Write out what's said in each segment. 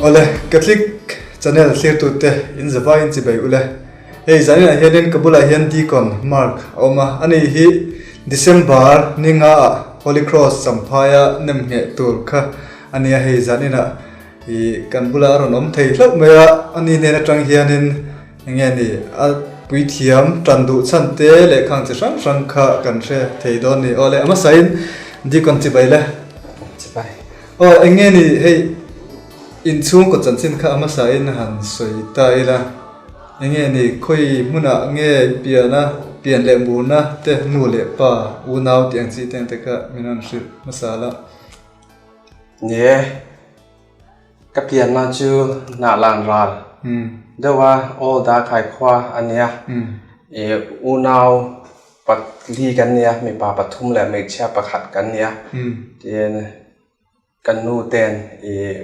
Awle, Catholic channel thlirtute in zavai in chibei ule. Hei zaninah hianin ka bulah hian Deacon Mark a awm a, ani hi December ni nga ah Holy Cross Champhaia nem ngheh tur kha a nia hei zaninah ih kan bulah a rawn awm thei hlauh mai a, ani hnen atang hianin enge ni a puithiam tan duh chhan te leh khang chi hrang hrang kha kan hre thei dawn ni. Awle, a hmasain Deacon chibei le. Chibai. Aw eng nge ni hei inchhungkaw chanchin kha a hmasa in han sawi ta ila eng nge ni khawi hmunah nge pian a pian leh murna te nu leh pa unau tih ang chi te ang te kha min rawn hrilh hmasa la. Ni e, ka pianna chu Hnahlan ral deuh a Old Darkhai khua a nia, i unau Pali kan nia, mipa pathum leh hmeichhia pakhat kan nia. Tin, kan nu ten ih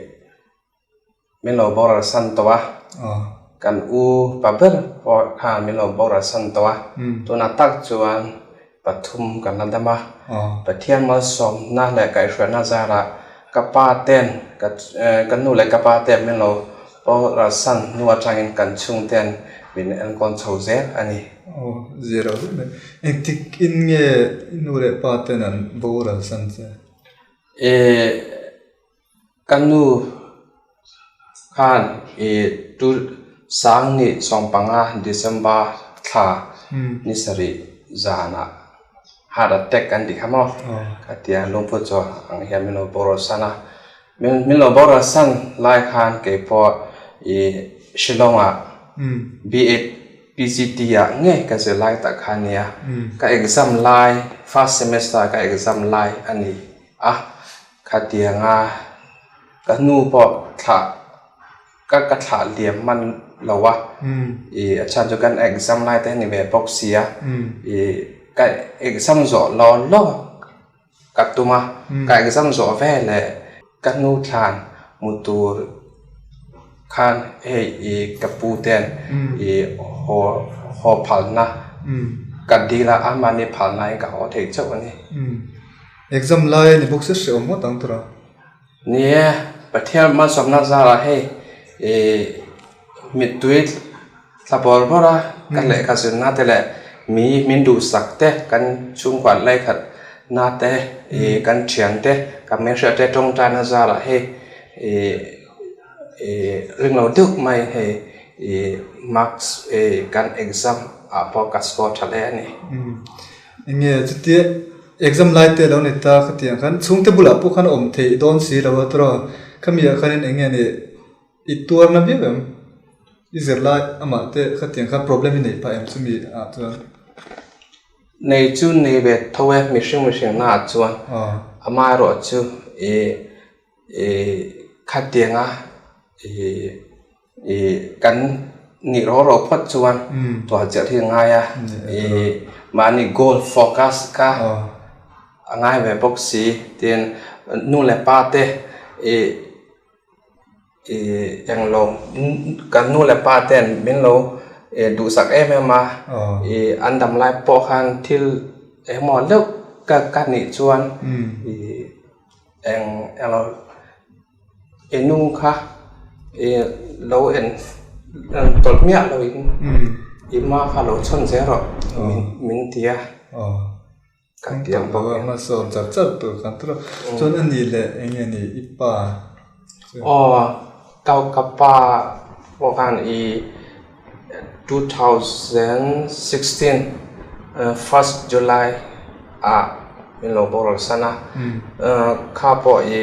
min lo boral san tawh a, kan u pa ber pawh khan min lo boral san tawh a. Tunah tak chuan pathum kan la dam a. Pathian malsawmna leh kaihhruaina zarah ka pa ten ka nu leh ka pa ten min lo boral san hnu atangin kan chhungten min enkawl chho zel a ni. Aw, zir lo mai. Engtik in nge i nu leh pa ten an boral san che? E, ka nu khan i tu sang ni sawmpanga December thla ni sarih zanah heart attack an tih kha maw? Ka ti a, lungphu chaw ang hian min lo boral san a. Min lo boral san lai khan keipawh i Shillong-ah B.Ed PGT ah ngei ka zir lai tak kha ania. Ka exam lai, first semester ka exam lai a ni a. Khatianga ka hnu pawh thlah ka ka thlah liam hman lo a. Ih a chhan chu kan exam lai te a ni ve bawk si a. Ih ka exam zawh law law ka tum a. Ka exam zawh veleh ka hnu thlan hmu tur khan hei ih ka pu ten ih haw haw phalna ka dil a amahni phalna in ka haw thei chauh a ni. Exam lai a ni bawk se hre awm ngawt ang tura. Ni e, Pathian hmasawmna zarah hei ih mittui thla bawr bawr a ka lehkha zirna te leh mi min duhsak te kan chhungkua laikhat na te ih kan thian te ka hmelhriat te tawngtaina zarah hei ih ih ring lo deuh mai hei ih marks ih kan exam ah pawh ka score tha hle a ni. Enge chutia exam lai te lo ni ta khatiang khan chhungte bulah pawh khan a awm theih dawn si lo a tawrh a khami ah khanin enge ni I tuarna viau em? I zirlai amah te khatiang khan problem i neih phah em chumi ah chuan? Nei chu nei ve tho e, mihring mihring na ah chuan. Amaherawh chu i i khatianga i i kan nih rawh rawh phawt chuan tuah chiah hi a ngai a, i mahni goal focus kha a ngai ve bawk si. Tin, nu leh pa te i. Ih englo kan nu leh pa ten min lo duhsak em em a, ih an dam lai pawh khan thil engemaw deuh ka ka nih chuan ih eng englo i nu kha ih lo en tawlh miah lo in i ma kha lo chhawn zel rawh min ti a. Kan tiang bawk a hmasawn char char tur kan tur a chuan a ni leh eng nge ni i pa chu aw ka ka pa pawh khan i 2016 first July ah min lo boral san a kha pawh i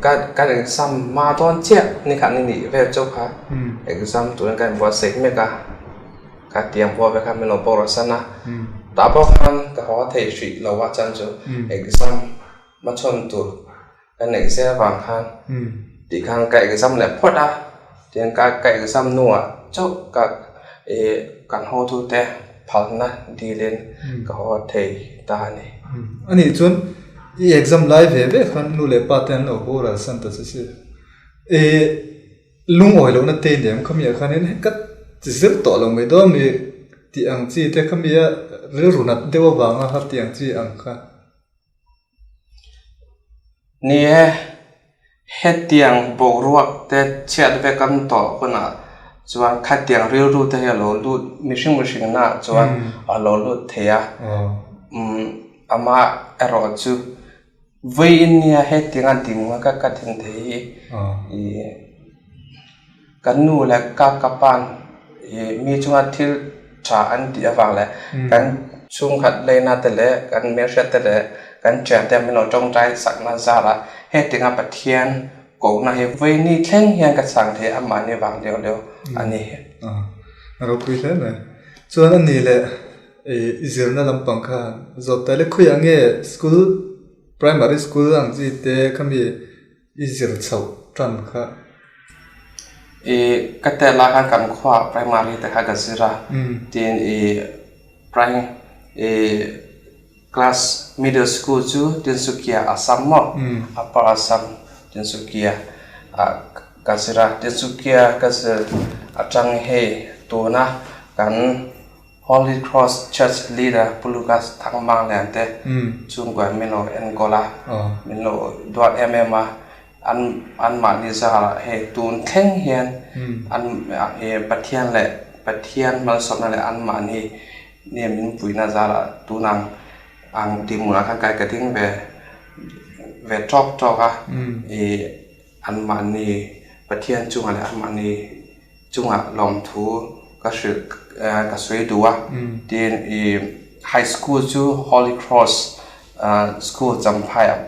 ka kan exam hma dawn chiah ni kha ni nih vel chauh kha exam turin ka inbuatsaih mek a. Ka tiang pawh ve kha min lo boral san a, tah pawh khan ka haw thei hrih lo a chuan chu exam hmachhawn tur ka neih zel avang khan tih khan ka exam leh phawt a, tiang ka ka exam hnuah chauh ka ih kan haw thu te phalna dilin ka haw thei ta a ni. A nih chuan i exam lai ve ve khan nu leh pa te an lo boral san ta che si. Ih. Lungawi lohna te nem khami ah khanin hei ka ti zir tawh lo mai dawn mi tih ang chi te khami a rilru nat deuh avanga kha tih ang chi ang kha. Ni e, Hetiang boruak te chhiat vek an tawh hunah chuan khatiang rilru te hi a lo lut, mihring mihringna ah chuan a lo lut thei a. Amah erawh chu vawiin nia hetianga ding a ka din thei hi ih Kan nu leh ka ka pa'n ih mi chunga thil tha an tih avang leh kan chhungkhat leina te leh kan hmelhriat te leh kan thian te min lo tawngtai sakna zarah hetianga Pathian kohna hi vawiini thleng hian ka chhang thei a mahni vang deuh deuh a ni. A ropui hle mai. Chuan a ni leh ih i zirna lampang khan zawt ta le khawiah nge school primary school ang chi te khami I zir chhoh tan kha. I ka tel lai khan kan khuaah primary te kha ka zir a, tin i prime i class middle school chu Tinsukia Assam maw upper Assam Tinsukia ah ka zir a, Tinsukia ka zir atang hei tuna kan Holy Cross Church Leader Pu Lucas Thangmang Lian te chhungkuain min lo enkawl a, min lo duat em em a, an anmahni zarah hei tun thleng hian an Pathian leh Pathian malsawmna leh anmahni nia min puihna zarah tun ang ang tihmunah khan kai ka ding ve ve tawk tawk a, ih anmahni Pathian chungah leh anmahni chungah lawmthu ka hrilh ka sawi duh a tin ih high school chu Holy Cross school Champhai ah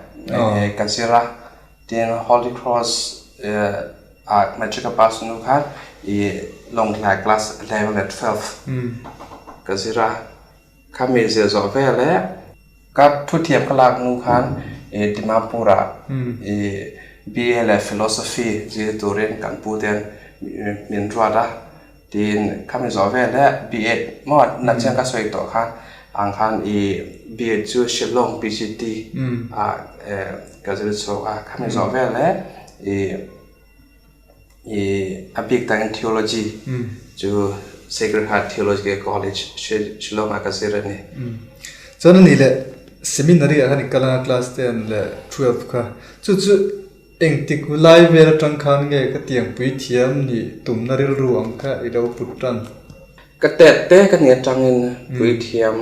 ka zir a tin Holy Cross ah matric a pass hnu khan ih Lawngtlai class 11 leh 12 ka zir a. Khami zir zawh vel e. Ka thuthiam ka lak hnu khan i Dimapur ah i BA leh Philosophy zir turin kan pu ten min ruat a, tiin khami zawh vel e BA maw nachhian ka sawi tawh khan ang khan i BA chu Shillong PGT ah ka zir chhuak a, khami zawh vel e i. I a bik takin Theology chu Sacred Heart Theological College Shillong ah ka zir a ni. Chuan a nih leh Seminary ah khan i kal anga class ten leh 12 kha chu chu engtik lai vel atang khan nge ka tiangpui thiam nih tumna rilru ang kha i lo put tan? Ka tet te ka nih atangin puithiam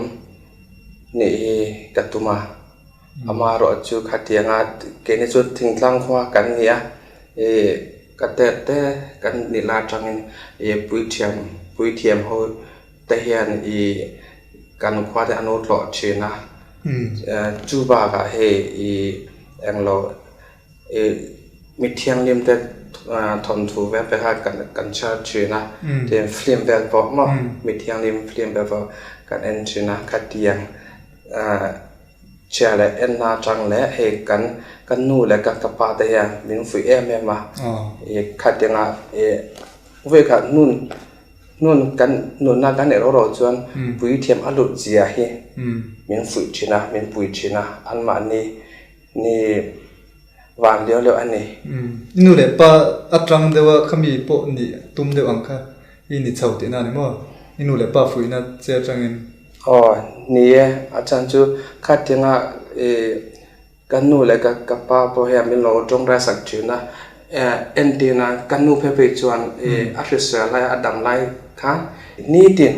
nih hi ka tum a. Amaherawh chu khatianga keini chu thingtlang khua kan ni a, ih ka tet te kan nih lai atangin ih puithiam puithiam ho te hian ih kan khua te an lo tlawh thin a, chu bakah hei ih englo ih mi thianghlim te thawnthu vel te kha kan kan chhiar thin a, tin film vel pawh maw mi thianghlim film vel pawh kan en thin a khatiang ah. Chhia leh enna atang leh hei kan ka nu leh ka ka pa te hian min fuih em em a, ih khatinga ih vawikhat hnun hnun kan nunna kan neih ro ro chuan puithiam a lut zia hi min fuih thin a, min pui thin a, anmahni ni van liau liau a ni. I nu leh pa atang deuh a khami pawh nih tum deuh ang kha i ni chho tihna a ni maw? I nu leh pa fuihna che atangin. Aw, ni e, a chhan chu khatinga ih ka nu leh ka ka pa pawh hian min lo tawngtai sak thin a, entirna ka nu phei phei chuan ih a hrisel lai a dam lai khan nitin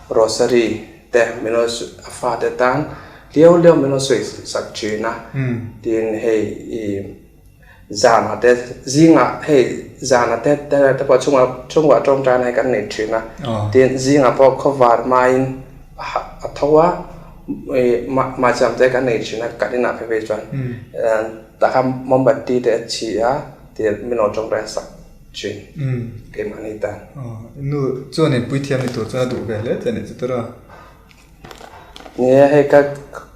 rosary te min lo a fate tan liau liau min lo sawi sak thin a, tin hei ih. Zanah te zingah hei zanah te te pawh chhungah chhungah tawngtaina hi kan nei thin a, tin zingah pawh khawvar hmain a tho a ih mahcham te kan nei thin a kan inah phei phei chuan tah khan mombati te a chhi a tin min lo tawngtai sak thin keimahni tan. Nu chuan in puithiam ni tur chuan a duh ve hle che a nih chu tawrh a. Nia hei ka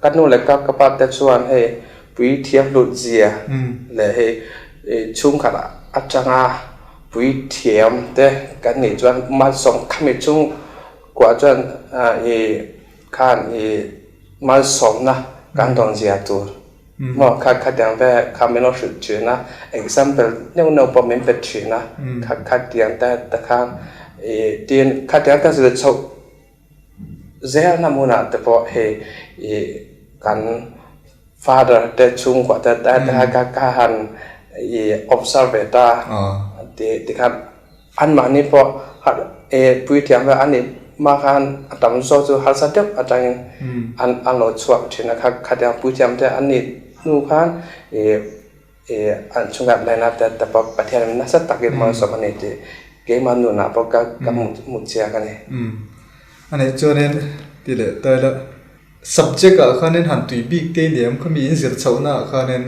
ka nu leh ka ka pa te chuan hei pui thiam hlut zia leh hei chhungkhat atanga pui thiam te kan nih chuan malsawm khami chhungkua chuan ih khan ih malsawmna kan dawn zia tur maw kha khatiang ve kha min lo hrilh thin a example neuh neuh pawh min pe thin a kha khatiang te te khan ih tin khatiang ka zir chhoh. Zelna hmunah te pawh hei ih kan father te chhungkua te te ka ka han i observe ve ta ti tikhan anmahni pawh e puithiam vel an nih hma khan a tam zawk chu harsa deuh atangin an an lo chhuak thin a kha khatiang puithiam te an nih hnu khan i i an chungah laina te te pawh Pathian in nasa takin malsawm a ni tih keimah nunah pawh ka ka hmu chiang a ni. A nih chuanin ti leh ta ila subject ah khanin han tui bik te ni em khami in zir chhohna ah khanin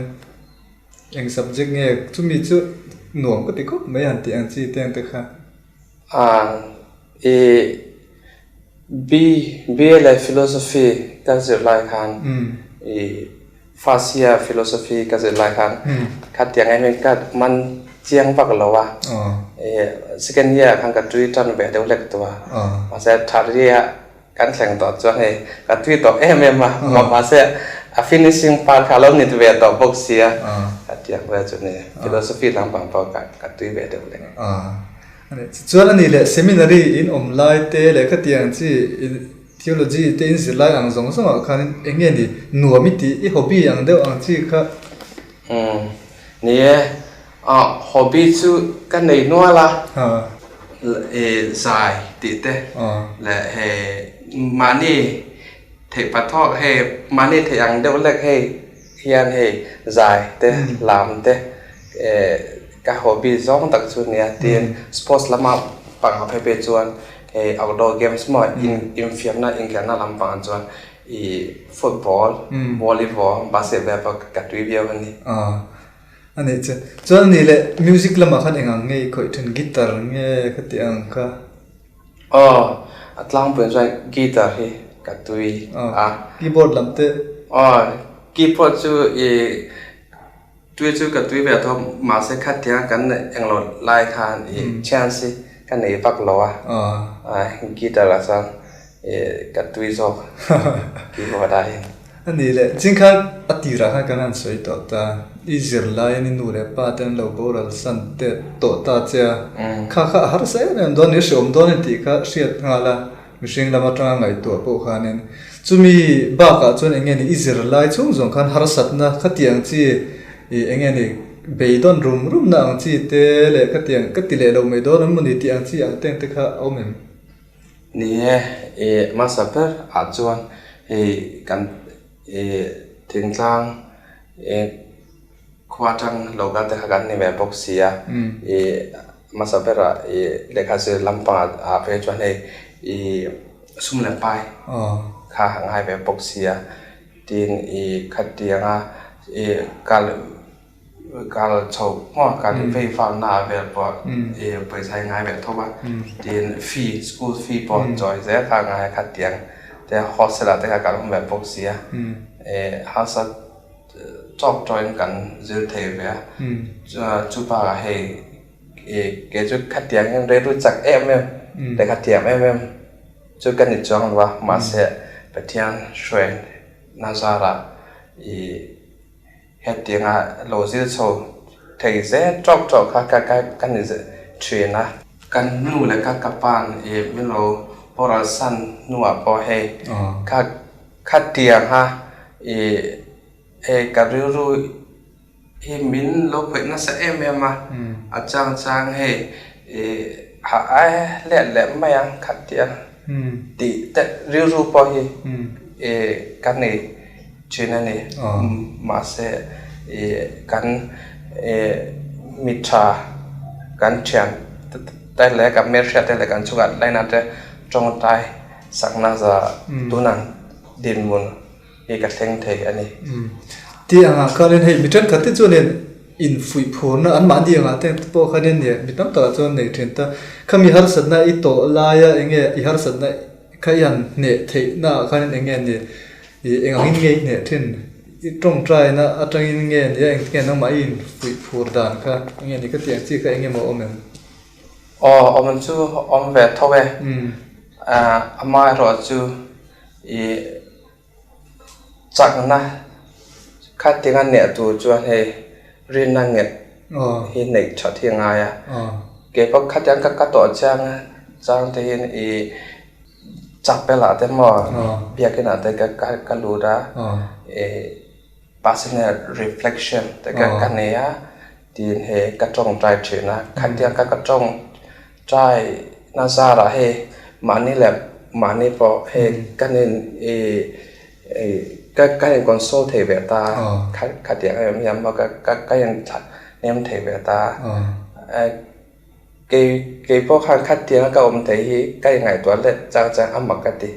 eng subject nge chumi chu nuam ka ti khawp mai han tih ang chi te ang te kha. I B BA leh Philosophy ka zir lai khan i First year Philosophy ka zir lai khan khatiang em em ka man chiang vak lo a, second year khan ka tui tan ve deuh hlek tawh a, mahse third year kan thleng tawh chuan hei ka tui tawh em em a, mahse a finishing part kha a lo nit ve tawh bawk sia, khatiang vel chu ni Philosophy lampang pawh ka tui ve deuh hlek. Chuan a nih leh seminary in awm lai te leh khatiang chi Theology te in zirlai ang zawng zawng ah khan eng nge ni nuam i tih i hobby ang deuh ang chi kha. Umm ni e, ah hobby chu ka nei nual a, i zai tih te leh hei mahni theih pathawk hei mahni theih ang deuh lek hei hian hei zai te lam te ka hobby zawng tak chu nia tin sports lama panga phei phei chuan Hei outdoor games maw infiamna inkhelhna lampangah chuan i football, volleyball, basketball pawh ka tui viau a ni. Aw a nih chu. Chuan a nih leh music lamah khan eng ang nge i khawih thin guitar nge ka tih ang kha? Aw a tlangpui chuan guitar hi ka tui a. Keyboard lam te? Aw keyboard chu i Tui chu ka tui ve tho mahse khatiang kan englo lai khan i chance hi ka nei vak lo a, guitar ah chuan ka tui zawk keyboard ah hian. A nih leh ching khan a tirah khan kan han sawi tawh ta, i zir laiin i nu leh pa te an lo boral san te tawh ta che a, kha kha a harsa em em dawn ni, hreawm dawn a ni tih kha hriat nghal a, Mihring lam atanga ngaihtuah pawh khanin chumi bakah chuan eng nge ni i zir lai chhung zawng khan harsatna khatiang chi ih eng nge ni beidawn rum rumna ang chi te leh khatiang ka ti leh lo mai dawn ang mawni tih ang chi ang teng te kha a awm em? Ni e, ih hmasa ber ah chuan hei kan ih thingtlang ih Khua atang lo kal te kha kan ni ve bawk si a, i hmasa berah i lehkha zir lampangah ah phei chuan hei i sum leh pai kha a ngai ve bawk si a, tin i khatianga i kal kal chho maw kal vei valna ah vel pawh i pawisa hi ngai ve tho a, tin fee school fee pawh chawi zel kha a ngai a khatiang te hostel ah te kha kan awm ve bawk si a, i hausa Chawk tawhin kan zir thei ve a, chu bakah hei kei chu khatiang hian rilru chak em em leh khatiang em em chu ka ni chuang lo a, mahse Pathian hruai na zarah i hetianga lo zir chho thei zel tawk tawk kha ka ni thin a. Kan nu leh ka ka pa'n i min lo boral san hnuah pawh hei kha Khatiang a i hei ka rilru hi min lo khawih nasa em em a, a chang chang hei i ha ai let leh mai ang khatiang tih te rilru pawh hi i ka nei thin a ni. Mahse i kan i mi tha kan thian te leh kan hmelhriat te leh kan chungah laina te tawngtai Sakna za tunah dinhmun hi ka thleng thei a ni. Tih angah khanin hei mi thenkhat te chuanin infuih phurna anmahni angah te pawh khanin nia mi tam takah chuan nei thin ta. Khami harsatna i tawh laia eng nge i harsatna kha i han hneh theihna ah khanin eng nge ni i eng angin nge i hneh thin i tawngtaina atangin nge nia eng nge nangmah i infuih phur dan kha eng nge ni ka tih ang chi kha eng nge maw awm em? Aw awm chu awm ve tho e. Amaherawh chu i chakna khatinga neh tur chuan hei rinna nghet hi neih that hi a ngai a. Kei pawh khatiang ka ka tawh chiang a chang te hian i chapel ah te maw biakin ah te ka ka lut a i personal reflection te ka nei a. Tiin hei ka tawngtai thin a, khatiang kha ka tawngtai na zarah hei mahni leh mahni pawh hei kan in ih ih ka ka in console thei ve ta a, khatiang em hian maw ka ka in thahnem thei ve ta a, kei kei pawh khan khatianga ka awm thei hi ka inngaihtuah let chang chang a mak ka ti.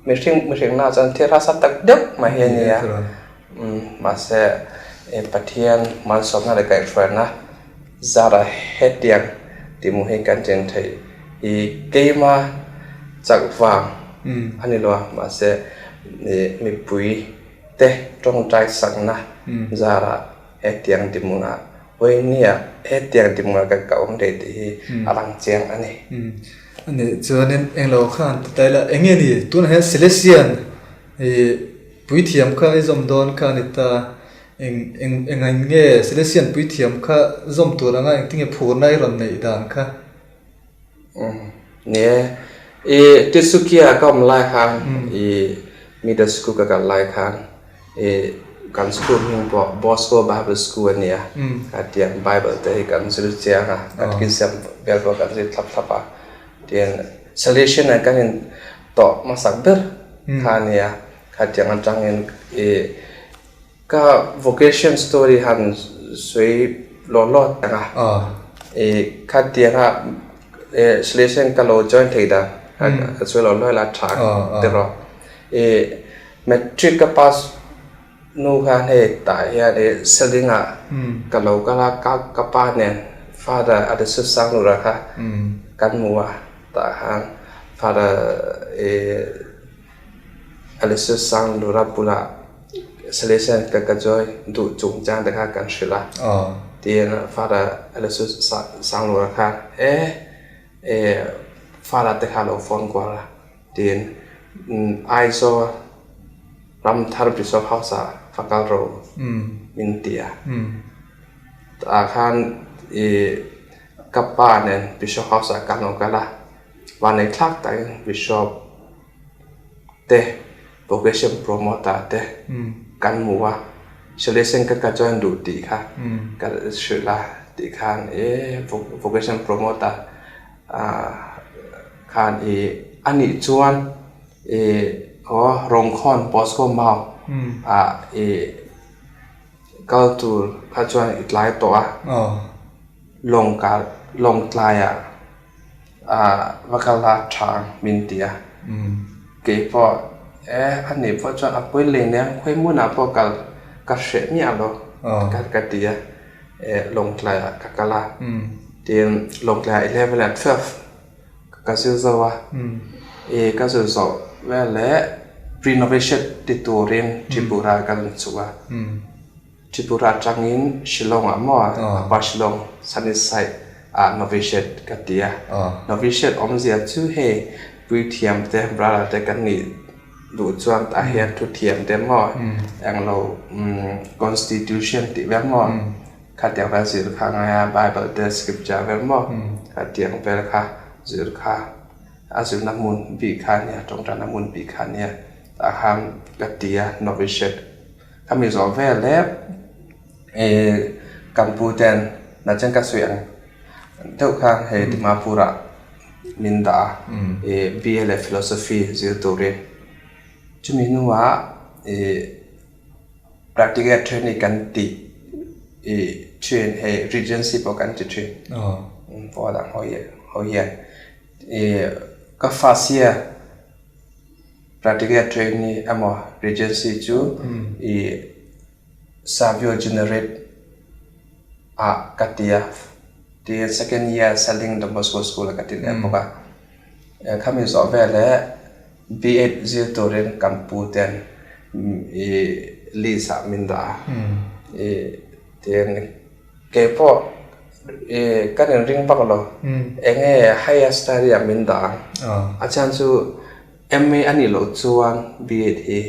Mihring mihring na chuan thil rasa tak deuh mai hi a nia. Mahse Pathian hmansawmna leh kaihhruaina zara hetiang tihmuh hi kan chen theih hi keima chak vang a ni lo a, mahse mipui te tawngtai sakna zara hetiang tihmuhna vawinia hetiang tihmuhna ka awm thei tih hi a lang chiang a ni. A nih chuanin englo khan ti ta ila eng nge ni tunah hian Salesian Puithiam kha i zawm dawn kha a ni ta. Eng eng engain nge Salesian puithiam kha zawm tur anga engtinge phurna i rawn neih dan kha? Umm ni e. I Tisukia ka awm lai khan i middle school ka kal lai khan i kan school hming pawh Bosco Bible School a nia. Khatiang Bible te hi kan zir chiang a, Catechism vel pawh kan zir thlap thlap a. Tin Salesian ah kan in tawh hmasak ber kha a nia. Khatiang atangin i ka vocation story han sawi law law tak a. I khatianga selection ka lo join thei dan ka sawi law law ila tha tiraw. I matric ka pass hnu khan hei tah hian i Seling-ah ka lo kal a, ka pa nen father a ti sang lura kha kan hmu a, tah khan father i. Alessio Sang Lura bulah Salesian ka ka join duh chungchang te kha kan hrilh a. Tiin Father Alessio Sang Lura khan e e Father te kha lo phone kual a tiin Aizawl Ramthar Bishop House ah va kal rawh u min ti a. Tah khan i ka pa nen Bishop House ah kan lo kal a. Vanlei thlak takin Bishop te vocation promoter te kan hmu a, solution ka ka join duh tih kha ka hrilh a tih khan e vocation promoter ah khan ih a nih chuan ih aw Rongkhawn Bosco Mount ah ih kal tur kha chuan i tlai tawh a lawngkar lawngtlaiah. Ah va kal a tha min ti a, keipawh e a nih pawh chuan a pawi lei nia khawi hmunah pawh kal ka hreh miah lo ka ka ti a, e Lawngtlai ah ka kal a, tin Lawngtlai ah eleven leh twelve ka zir zo a, e ka zir zawh veleh pre-novitiate ti turin Tripura ka rawn chhuk a. Tripura atangin Shillong ah maw Upper Shillong Sunnyside ah Novitiate ka ti a. Novitiate awmzia chu hei puithiam te brother te kan nih duh chuan tah hian thuthiam te maw englo constitution tih vel maw khatiang vel zir kha a ngai a Bible te scripture vel maw khatiang vel kha zir kha a zirna hmun bik kha a nia tawngtaina hmun bik kha a nia tah khan ka ti a Novitiate. Ka mi zawh vel e ih kan pu ten nachan ka sawi ang deuh khan hei Dimapur ah min dah a ih BA leh philosophy zir turin chumi hnuah ih practical training kan tih ih thin hei regency pawh kan ti thin pawh dang ho hian ih ka first year. Practical trainee emaw regency chu i Savio Generate ah ka ti a, tin second year Selling Don Bosco School ah ka ti leh bawk a. Khami zawh veleh B.Ed zir turin kan pu ten i list ah min dah a, i tin Kei pawh i kan inring vak lo. Eng nge higher study ah min dah ang. A chhan chu MA a nih loh chuan B.Ed hi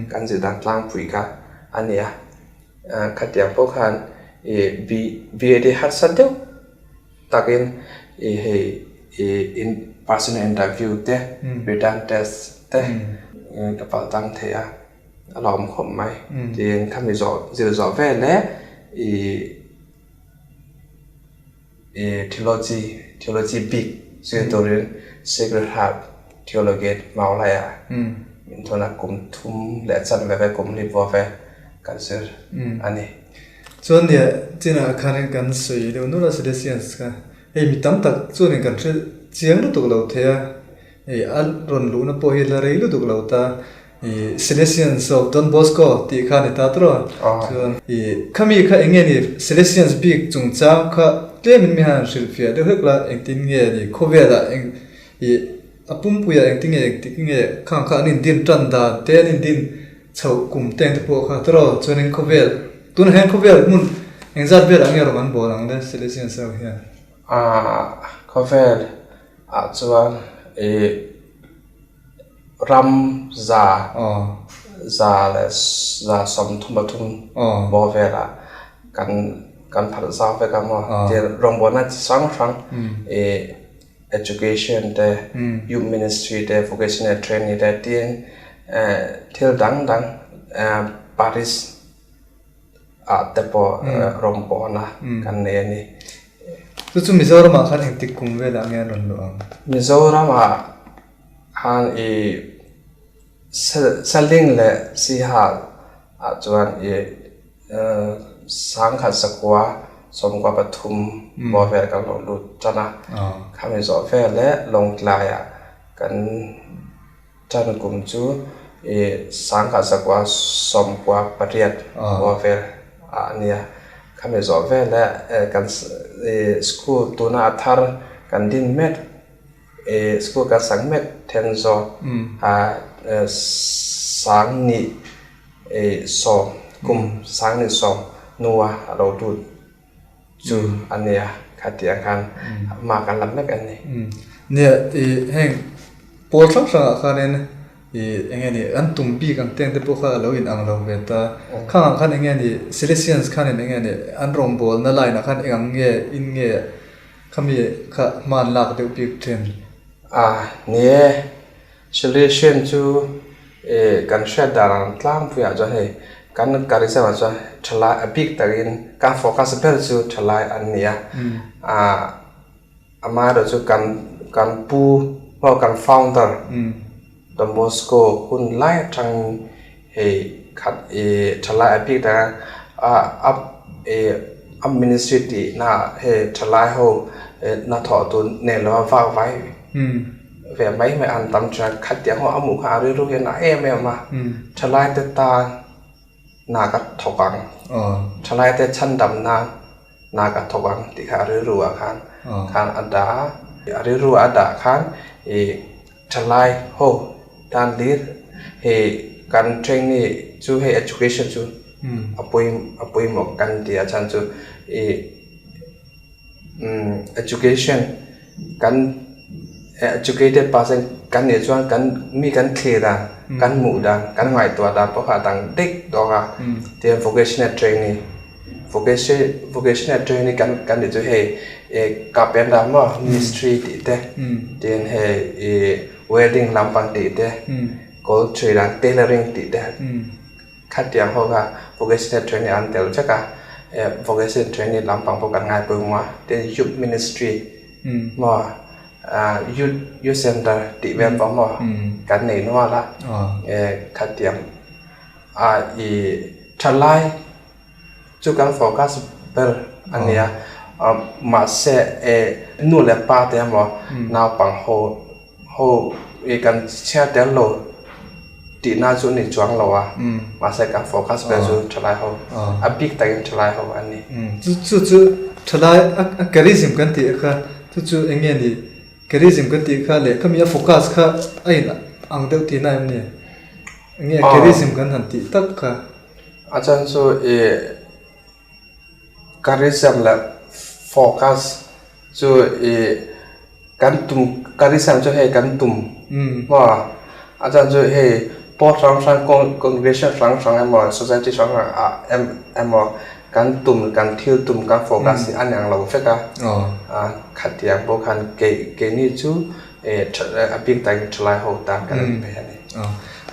kan zir dan tlangpui kha a ni a. Khatiang pawh khan i B.Ed hi harsa deuh takin i hei i personal interview te, written test te ka palh tang thei a. A lawm khawp mai. Tin khami zawh zir zawh vel e i I theology theology bik zir turin Sacred Heart Theologate Maulai ah min thawn a, kum thum leh chanve ve kum hnih pawh ve kan zir a ni. Chuan nia chinah khanin kan sawi deuh nual a Salesians kha hei mi tam tak chuanin kan hre chiang lutuk lo thei a, hei a rawn luhna pawh hi la rei lutuk lo ta. I Salesians of Don Bosco tih kha a ni ta tawh a, chuan i khami kha eng nge ni Salesians bik chungchang kha tlemin mi hian hrilhfiah deuh hlek la, engtin nge ni khawvelah eng i a pumpuiah engtin nge engtik nge khang kha an indin tan dan te an indin chhoh kum te ang te pawh kha tawh chuanin khawvel tunah hian khawvel hmun engzat velah nge rawng an bawl ang le Salesians ho hian? Aaa khawvel ah chuan i Ram za za leh 133 bawr velah kan kan phalh zau vek a maw tia rawngbawlna chi hrang hrang ih education te youth ministry te vocational training te tin eh thil dang dang eh parish ah te pawh rawngbawlna kan nei a ni. Chu chu Mizoramah khan engtik kum velah nge an rawn luh ang? Mizoramah Khan i Saling leh Siha ah chuan i 1973 bawr vel kan lo lut tan a, khami zawh vel leh Lawngtlai ah kan tan kum chu i 1998 bawr vel ah a nia. Khami zawh vel leh kan school tuna a thar kan din mek I school kan sak mek Thenzawl ah 2010 kum 2010 hnua a lo lut chu a nia kha tih ang khan hma kan la mek a ni. Nia i heng pawl hrang hrangah khanin i eng nge ni an tum bik ang te ang te pawh kha a lo in ang lo ve ta. Khangah khan eng nge ni Salesians khanin eng nge ni an rawngbawlna line ah khan eng ang nge in nge Khami kha hman lak deuh bik thin. A, ni e. Solution chu e kan hriat dan ang tlangpuiah chuan hei kan charism ah chuan thalai a bik takin kan focus ber chu thalai an ni a. A amaherawh chu kan kan pu emaw kan founder Don Bosco hun lai atangin hei khat e thalai a bik taka a a e a ministry tih na hei thalai ho e hnathawh tur nei lo a vak vai ve mai mai an tam thin a khatiang ho a hmuh khan a rilru hian a em em a thalai te tan hna ka thawk ang thalai te chhandam nan hna ka thawk ang tih kha a rilru ah khan khan a dah a a rilru a dah khan ih. Thalai ho tan lir hei kan trainee chu hei education chu a pawi a pawimawh kan ti a chhan chu ih umm education kan educated person kan nih chuan kan mi kan thlir dan kan hmuh dan kan ngaihtuah dan pawh kha a dang daih tawk a tin vocational training vocation vocational training kan kan tih chu hei ih carpenter maw mistri tih te tin hei ih welding lampang tih te kawl thui dan tailoring tih te khatiang ho kha vocational training an tel vek a eh vocational training lampang pawh kan ngai pawimawh a tin youth ministry maw ah youth youth center tih vel pawh maw kan nei nual a eh khatiang. Ah i thalai chu kan focus ber a nia mahse e nu leh pa te emaw naupang ho ho i kan chhiar tel lo tihna chu a ni chuang lo a mahse kan focus ber chu thalai ho a bik takin thalai ho a ni. Chu chu chu thalai a charism kan tih kha chu chu eng nge ni charism kan tih kha leh khami a focus kha a in ang deuh tihna em ni? Enge charism kan han tih tak kha? A chan chu i charism leh focus chu i kan tum charism chu hei kan tum maw a chan chu hei pawl hrang hrang congregation hrang hrang emaw society hrang hrang ah emaw kan tum kan thil tum kan focus hi a ni ang lo vek a khatiang pawh khan keini chu a bik takin thalai ho tan kan en ve a ni.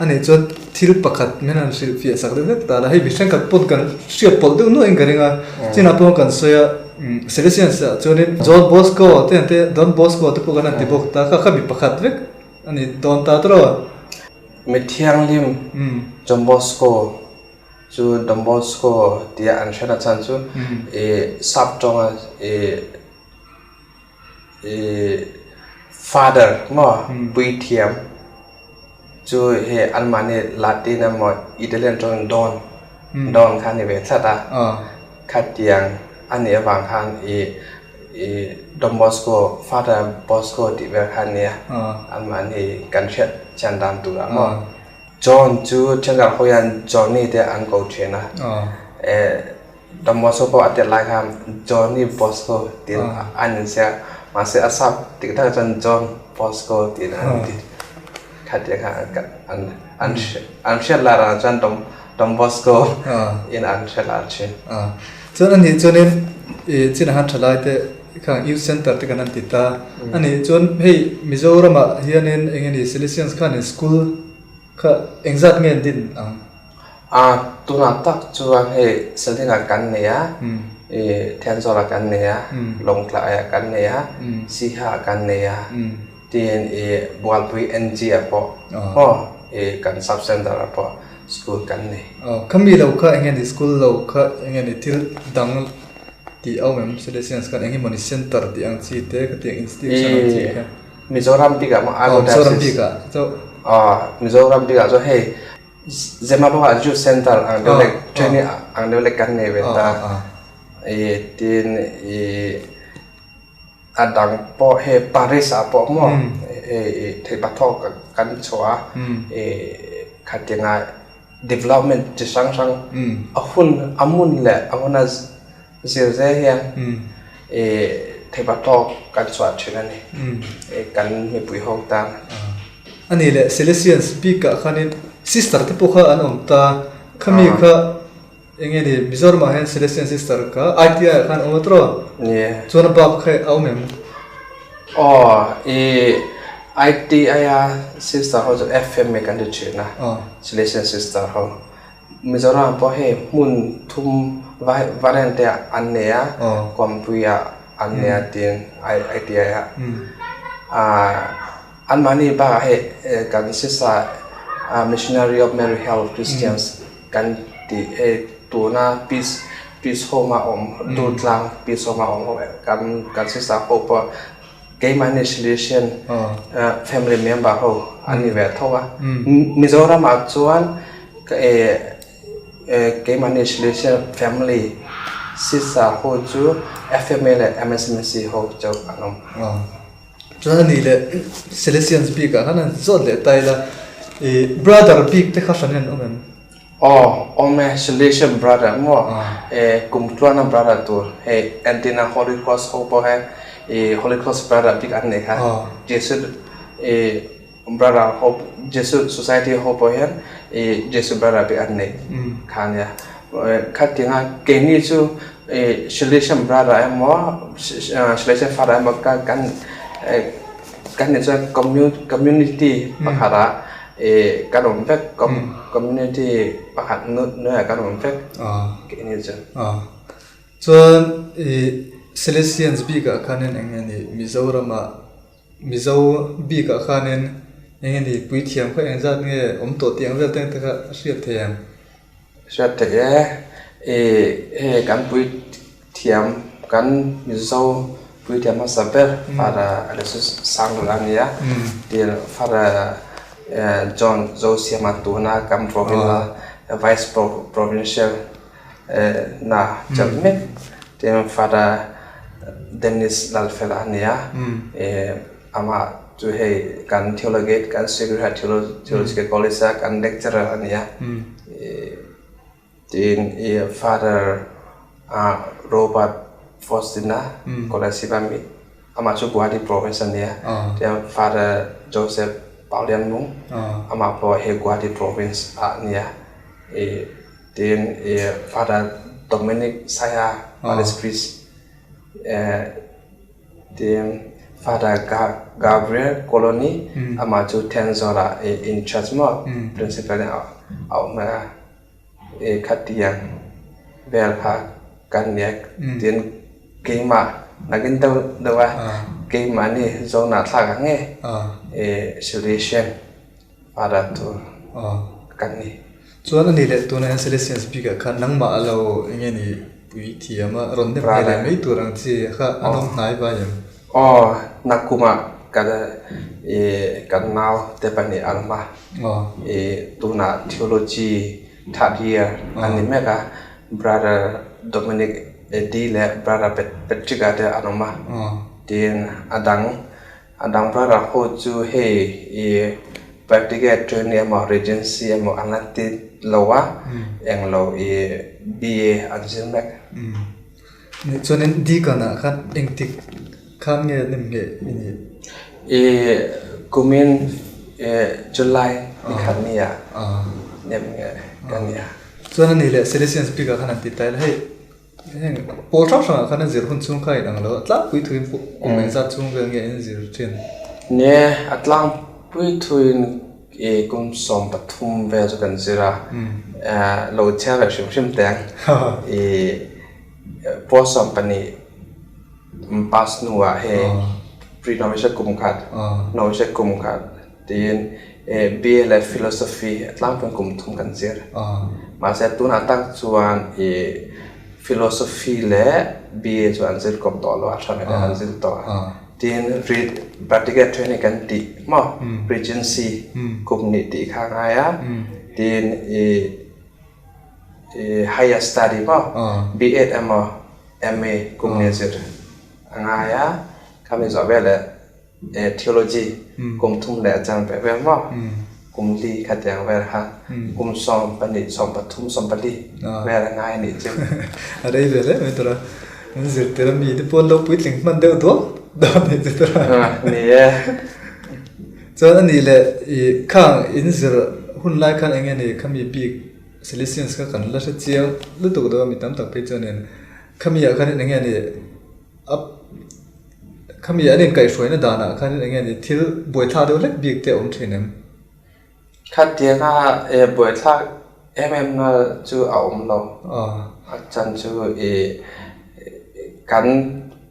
A nih chuan thil pakhat min han hrilhfiah sak deuh vek ta la, hei mihring khat pawn kan hriat pawlh deuh nuahin ka ring a, chinah pawh kan sawi a. Salesians ah chuanin John Bosco te ang te Don Bosco te pawh kan han ti bawk ta kha kha mi pakhat vek a ni dawn ta tawh. Mi thianghlim John Bosco chu Don Bosco tia an hriat a chhan chu ih sap tawnga ih ih father maw puithiam chu hei anmahni Latin emaw Italian tawngin Don Don kha a ni ve tlat a khatiang a nih avang khan ih ih Don Bosco Father Bosco tih vel kha a nia anmahni kan hriat chian dan tur ah maw. John chu thenkhat ho hian Johnny te an ko thin a, Don Bosco pawh a tet lai khan Johnny Bosco tiin an insiam a, mahse a sap dik takah chuan John Bosco tiin an ti. Khatiang khan an an hriat lar ah chuan Don Bosco in an hriat lar thin. Chuan anih chuanin i chinah khan thalai te khang Youth Center te kan han ti ta. Anih chuan hei Mizoramah hianin eng nge ni Salesians khanin school Kha engzat nge an din ang? A, tunah tak chuan hei Selina kan nei a, i Thenzawl-ah kan nei a, Lawngtlaiah kan nei a, Siha-ah kan nei a, tin i Bualpui NG-ah pawh maw i kan sub center-ah pawh school kan nei. Aw, kha mi lo kha eng nge ni school lo kha eng nge ni thil dang tih a awm em? Salesians khan eng nge mawni center tih ang chi te khatiang institution ang chi kha. Mizoram bikah maw Aizawl Diocese. Mizoram bikah chu. Aw Mizoram bikah chu hei Zemabawk ah Youth Center ang deuh leh training ang deuh leh kan nei ve ta. I tin i a dang pawh hei Paris ah pawh maw hei i theihpathawk kan chhuah a i khatinga development chi hrang hrang a hun a hmun leh a huna Zir zel hian i theihpa tawk kan chhuah thin a ni kan mipui ho tan. A nih leh Salesians bikah khanin sister te pawh kha an awm ta, khami kha eng nge ni Mizoramah hian Salesian sister kha ITI ah khan awm a tawh a, chuan a bak kha a awm em? Aw i ITI a sister ho chu FMA kan ti thin a, Salesian sister ho. Mizoram pawh hei hmun thum variant te an nei a, Kuampui ah an nei a tiin ITI ah. Anmahni bakah hei kan sisa Missionary of Mary Help Christians kan tih hei tuna Peace Peace Home a awm Durtlang Peace Home a awm ho kan sisa ho pawh Keimahni Salesian family member ho an ni ve tho a. Mizoram ah chuan keimahni Salesian family sister ho chu FMA leh MSMC ho chauh an awm. Chuan a nih leh Salesians bik ah khan an zawt leh ta ila brother bik te kha hran hian an awm em? Aw, awm e, Salesian brother maw? E, kum tluana brother tur hei entina Holy Cross ho pawh hian i Holy Cross brother bik an nei kha. Jesuit i brother ho Jesuit society ho pawh hian i Jesuit brother bik an nei kha ania. Khatinga keini chu i Salesian brother emaw Salesian father emaw kan kan nih chuan community pakhatah Ih kan awm vek community pakhat hnuaiah kan awm vek tih ni chu. Chuan ih Salesians bikah khanin eng nge ni Mizoramah Mizo bikah khanin eng nge ni puithiam kha eng zat nge awm tawh tih ang vel te ang te kha a hriat thei ang. Hriat theih e, ih hei kan puithiam kan Mizo puithiam hmasa ber Father Aloysius Sanglula a ni a, tin Father John Zosiama tuna kan provincial Vice Provincial na chelh mek tin Father Dennis Lalfela a ni a, ih amah Chu hei kan Theologate kan Sacred Heart Theological College a kan lecturer a ni a, tin i Father Robert Faustina Kolasib a mi amah chu Guwahati Province a ni a, tin Father Joseph Paulianmung amah pawh hei Guwahati Province ah a ni a, tin i Father Dominic Saia Parish Priest Tin Father Gabriel Colony amah chu Thenzawl-ah in charge maw principal in a awm a, i khatiang vel kha kan nia tin Keimah nakin deuh deuh a, keimahni zawnah thlak ang e, Salesian Father tur kan ni. Chuan a ni leh tunah hian Salesians bikah khan nangmah a lo eng nge ni pui thiam a, rawn nem hnai leh mai tur ang chi kha a nawm hnai vai em? Aw, nakumah kan kan nau te pahnih an awm a, tunah Theology third year an ni mek a, Brother Dominic Eddie leh Brother Patrick-a te an awm a, tin a dang a dang brother ho chu hei ih practical training emaw regency emaw an la ti lo a, englo ih BA an zir mek. Chuanin Deacon ah khan engtik khan nge nem nge i nih? Ih kumin ih July ni khat ni ah nem nge ka ni a. Chuan a ni leh Salesians bik ah khan an ti ta ila hei heng pawl hrang hrang ah khan a zir hun chhung kha a inang lo a tlangpui thuin kum engzat chhung vel nge in zir thin? Nia a tlangpui thuin ih kum 13 vel chu kan zir a, lo chhiar leh hrim hrim teng ih pawl 12 pass hnuah hei pre-novitiate kum khat novitiate kum khat Tiin BA leh Philosophy a tlangpuiin kum thum kan zir. Mahse tunah tak chuan ih Philosophy leh BA chu an zir kawp tawh lo a, tha vek an zir tawh a. Tin Practical Training kan tih maw Regency kum nih tih kha a ngai a. Tin ih Higher Study maw B.Ed emaw MA kum nih zir a ngai a. Khami zawh veleh Theology kum thum leh a chang ve vel maw? Kum li kha tiang vel kha kum 12, 13, 14 vel a ngai a nih chu. A rei ve hle mai tura. An zirtir a mi te pawh an lo puitling hman deuh duak dawn nih chu tura. Ni e. Chuan a nih leh i khang in zir hun lai khan eng nge ni khami bik Salesians kha kan la hre chiang lutuk deuh a mi tam tak phei chuanin khami ah khan eng nge ni a Khami an inkaihhruaina danah khan eng nge ni thil buaithlak deuh hlek bik te a awm thin em? Khatianga buaithlak em em na chu a awm lo. A chan chu ih kan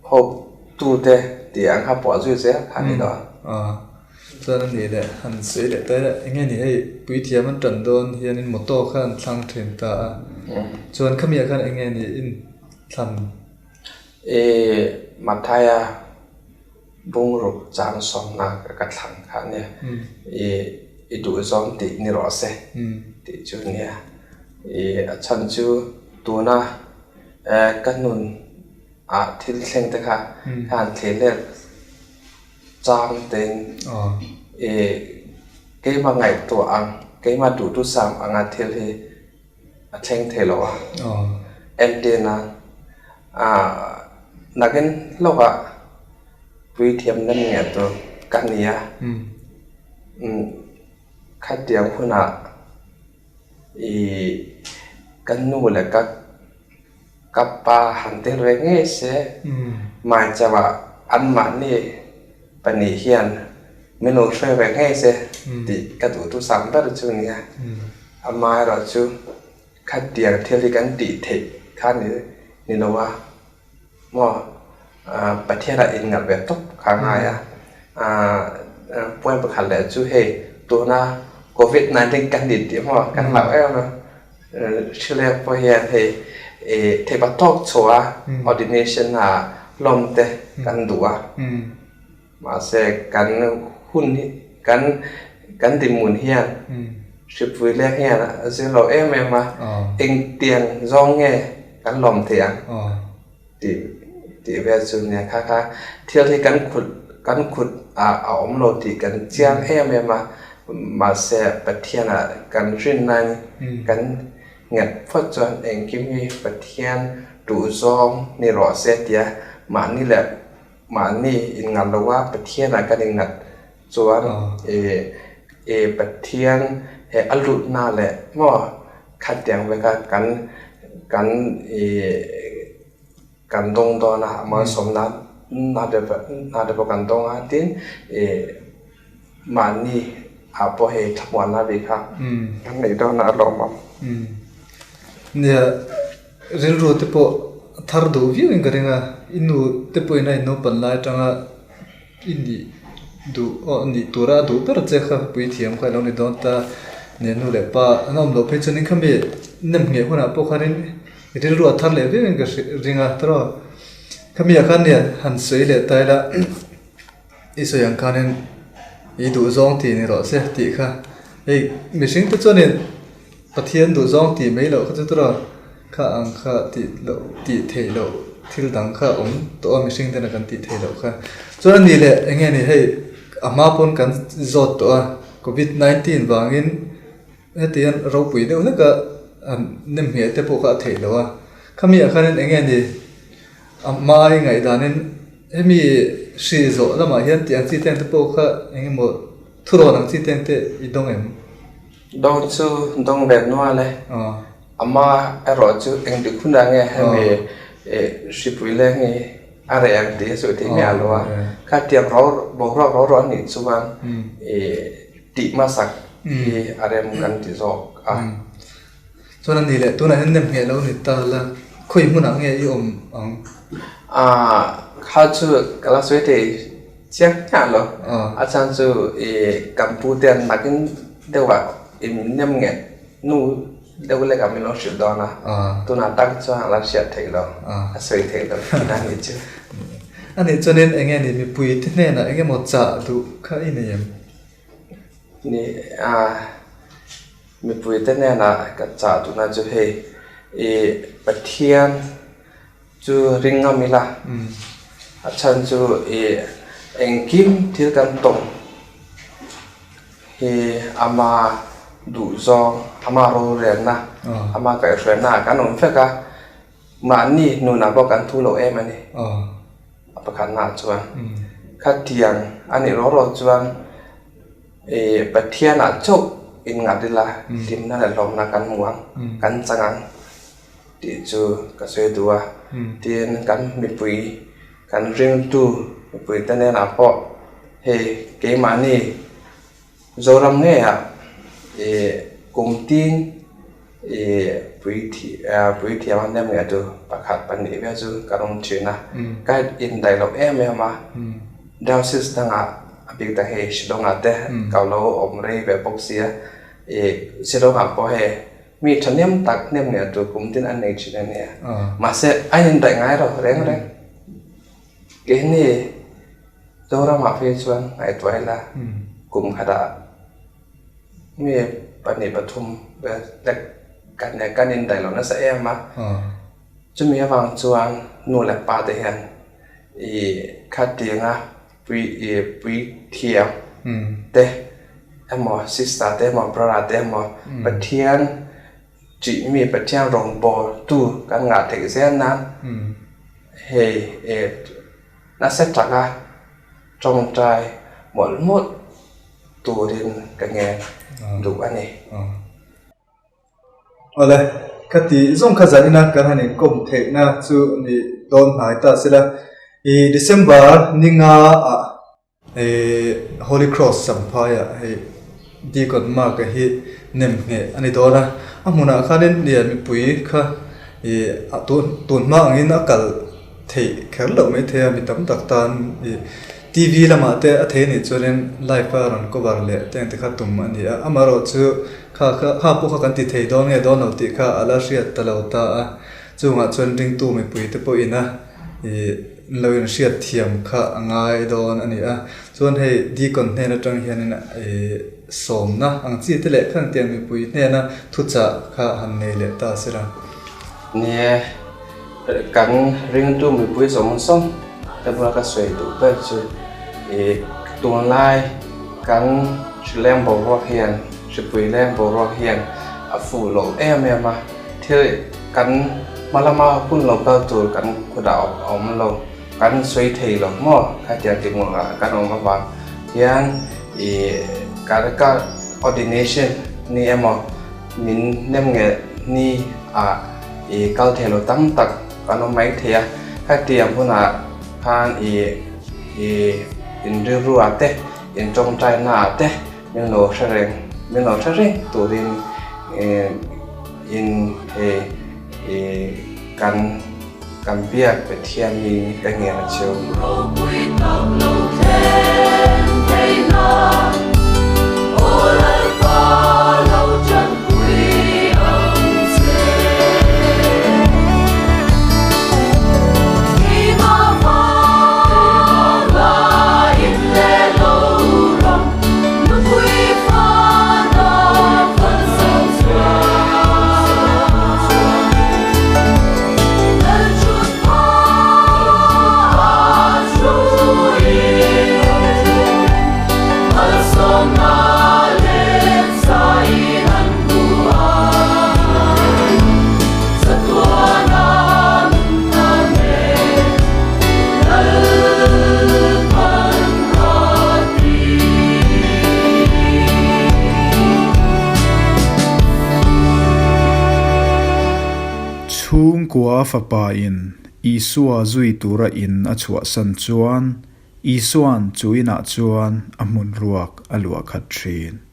hope tu te tih ang kha pawh zui zel kha a ni lo a. Chuan a nih leh han sawi leh ta ila eng nge ni hei puithiam an tan dawn hianin motto kha an thlang thin ta a. Chuan khamiah khan eng nge ni in thlan? I Matthaia bungruk chang sawmna ka thlang kha a nia. I i duhzawng tih ni rawh se tih chu a nia. I a chhan chu tuna ka nun ah thil thleng te kha ka han thlir let chang tein i keimah ngaihtuah ang keimah duhthusam anga thil hi a thleng thei lo a, entirna ah nakin hlawkah puithiam nan nge tur ka ni a, khatiang hunah ih ka nu leh ka ka pa han tel ve ngei se hmaichangah anmahni pahnih hian min lo hre ve ngei se tih ka duh tu sang ber chu a ni a. Amaherawhchu khatiang thil hi kan tih theih kha ni ni lo a maw Pathianah inngalh ve tawp kha a ngai a. Point pakhat leh chu hei tuna covid 19 kan ni tih maw kan hlauh em a Hrileng pawh hian hei theihpa tawk chhuah a ordination ah hlawm te kan duh a. Mahse, kan hun hi, kan kan dinhmun hian hripui leng hian a zir lo em em a, engtiang zawng nge kan lawm theih ang tih tih vel chu nia kha kha thil hi kan khut kan khut ah a awm lo tih kan chiang em em a, mahse Pathianah kan rinna kan nghet phawt chuan engkim hi Pathian duhzawng ni rawh se tia mahni leh Mahni inngat lo a, Pathianah kan inngat chuan i Pathian he a lutna leh maw khatiang veka kan kan i kan dawng dawn a, a malsawmna na te na te pawh kan dawng a tin i mahni ah pawh hei thlamuanna bik kha kan neih dawn a lawmawm. Nia, rilru te pawh thar duh viau in ka ring a. i nu te pawhin a in naupan lai atanga i nih duh aw nih tura a duh ber che kha puithiam kha ilo ni dawn ta nia nu leh pa an awm loh phei chuanin khami nem ngheh hunah pawh khanin i rilru a thar leh viau in ka ring a tawrh khami ah khan nia han sawi leh ta ila i sawi ang khanin i duh zawng tih ni rawh se tih kha hei mihring te chuanin Pathian duh zawng tih mai loh kha chu tawrh kha ang kha tih loh tih theih loh thil dang kha awm tawh a mihring tena kan tih theih loh kha. Chuan a nih leh eng nge ni hei a hma pawn kan zawt tawh a covid 19 vangin heti hian ropui deuh hlek a han nem ngheh te pawh kha a theih loh a. Khami ah khanin eng nge ni a hma i ngaihdanin hemi hri zawh lamah hian tih ang chi te ang te pawh kha eng emaw thurawn ang chi te ang te i dawng em? Dawng chu dawng ve nual e. Ama erawh chu engtik hunah nge hemi hripui leng hi a reh ang tih a sawi theih miah lo a. Khatiang ro boruak ro ro a nih chuan tih hmasak hi a rem kan ti zawk a. Chuan a ni leh tunah hian nem ngheh lo ni ta la khawi hmunah nge i awm ang? Kha chu ka la sawi thei. Chiang hmiah lo. A chhan chu i kan pu te an nakin deuh ah i nem nge nu deuh lek ah min lo hrilh dawn a, tunah tak chuan a la hriat theih lo, a sawi theih lo tihna a nih chu. A nih chuanin eng nge ni mipui te hnenah eng emaw chah duh kha i nei em? Ni a, mipui te hnenah ka chah duhna chu hei i Pathian Chu ring ngam ila, a chhan chu i engkim thil kan tawng hi ama duhzawng, ama rorelna, ama kaihhruaina ah kan awm vek a, mahni nunah pawh kan thu lo em a ni. A pakhatnaah chuan khatiang a nih rawh rawh chuan i Pathianah chauh innghat ila hlimna leh hlawmna kan hmu ang, kan chang ang. Tih chu ka sawi duh a, tin kan mipui kan ringtu mipui te hnenah pawh hei keimahni Zoram ngeiah ih kum tin ih puithiam a nem ngei chu pakhat pahnih vel chu kan awm thin a, ka indaih loh em em a, diocese dangah a bik tak hei Shillong ah te ka lo awm rei ve bawk sia ih Shillong ah pawh hei. Mi thahnem tak hnem leh tur kum tin an nei thin a nia. Mahse, a indaih ngai lo reng reng. Keini Zoramah phei chuan ngaihtuah ila kum khatah mi pahnih pathum vel lek kan kan indaih lo nasa em a. Chumi avang chuan nu leh pa te hian ih khatianga pui ih puithiam te emaw sister te emaw brother te emaw Pathian tih mi Pathian rawngbâwl tu kan ngah theih zel nan hei ih nasa taka tawngtai mawlh mawlh turin ka ngen duh a ni. Awle, ka ti zawng kha zanina kan han inkawm theihna chu ni dawn hnai ta sela. I December ni nga ah i Holy Cross Champhai ah hei Deacon Mark-a hi nem ngheh a ni dawn a. A hmunah khanin nia mipui kha i tun tun hma angin a kal theih kher loh mai thei a, mi tam tak tan i TV lamah te a thei anih chuanin live a rawn cover leh te ang te kha tum a ni a, amaherawh chu kha kha kha pawh kha kan ti thei dawn nge dawn lo tih kha a la hriat ta lo ta a, chungah chuan ringtu mipui te pawhin a i lo inhriat thiam kha a ngai dawn a ni a, chuan hei Deacon hnen atang hianin i sawmna ang chi te leh khan tiang mipui hnena thuchah kha han nei leh ta se la. Ni e. Kan ringtu mipui zawng zawng te bula ka sawi duh ber chu ih tunlai kan hrileng boruak hian hripui leng boruak hian a fuh lo em em a, thil kan hma lama hun lo kal tur kan kutah a awm lo, kan sawi thei lo maw khatiang tihmuhah kan awm avang hian ih ka ordination ni emaw min nem nge ni ah i kal thei lo tam tak kan awm mai thei a, hetiang hunah khan i i inrilru ah te in tawngtai na ah te min lo hre reng min lo hre reng turin in hei i kan. Kan biak Pathian mi ka ngen a cheu. Chhungkua fapa in Isua zui tura in a chhuahsan chuan Isua'n chu inah chuan a hmun ruak a luah khat thin.